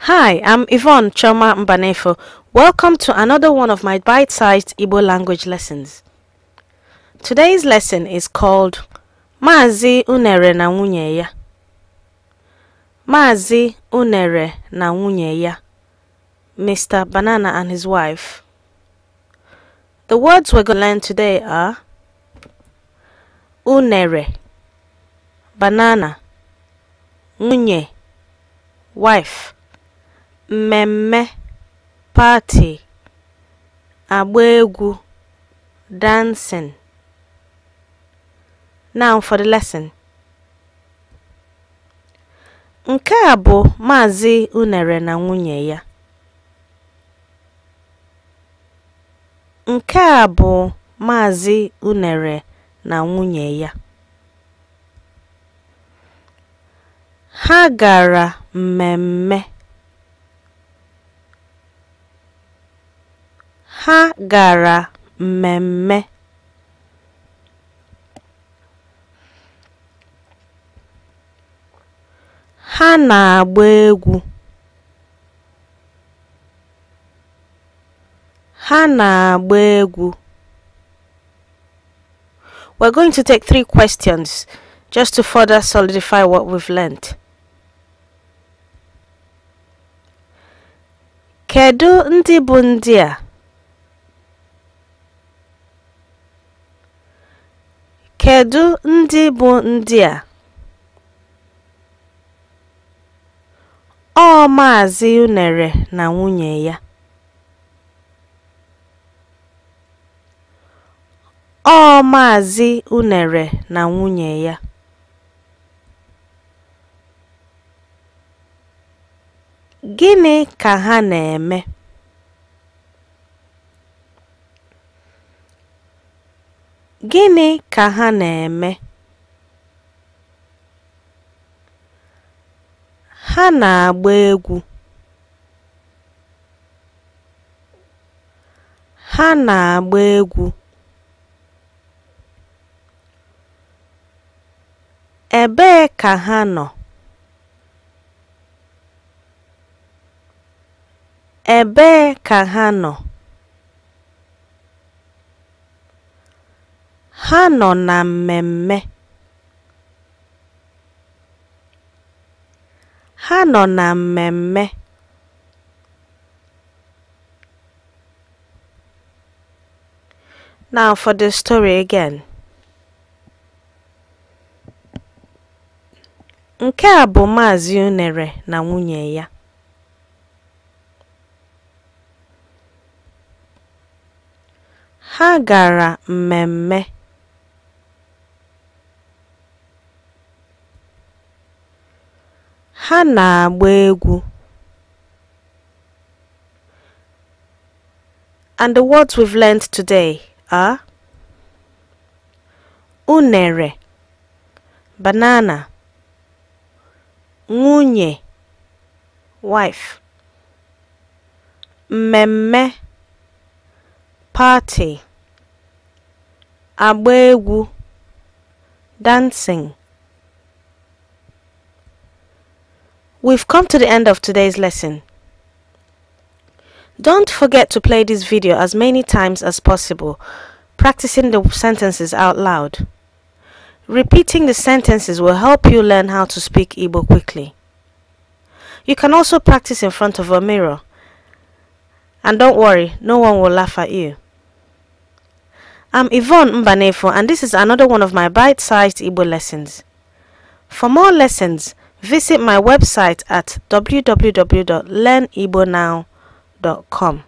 Hi, I'm Yvonne Choma Mbanefo. Welcome to another one of my bite-sized Igbo language lessons. Today's lesson is called Maazi Unere na Nwunye Ya. Maazi Unere na Nwunye Ya. Mr. Banana and his wife. The words we're going to learn today are Unere, banana, nwunye, wife, mmemme, party, agba egwu, dancing. Now for the lesson. Nke a bụ Maazi Unere na nwunye ya. Nke a bụ Maazi Unere na nwunye ya. Ha gara mmemme. Ha gara mmemme. Ha na-agba egwu. Ha na-agba egwu. We're going to take 3 questions just to further solidify what we've learned. Kedu ndị bụ ndị a? Kedu ndị bụ ndị a? Ọ Maazi Unere na nwunye ya. Ọ Maazi Unere na nwunye ya. Gịnị ka ha na-eme? Gịnị ka ha na-eme? Ha na-agba egwu. Ha na-agba egwu. Ebee ka ha nọ? Ebee ka ha nọ? Ha nọ na mmemme. Ha nọ na mmemme. Now for the story again. Nke a bụ Maazi Unere na nwunye ya. Ha gara mmemme. Ha na-agba egwu. And the words we've learned today are unere, banana, nwunye, wife, mmemme, party, agba egwu, dancing. We've come to the end of today's lesson. Don't forget to play this video as many times as possible, practicing the sentences out loud. Repeating the sentences will help you learn how to speak Igbo quickly. You can also practice in front of a mirror. And don't worry, no one will laugh at you. I'm Yvonne Mbanefo, and this is another one of my bite-sized Igbo lessons. For more lessons, visit my website at www.learnigbonow.com.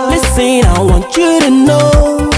Listen, I want you to know.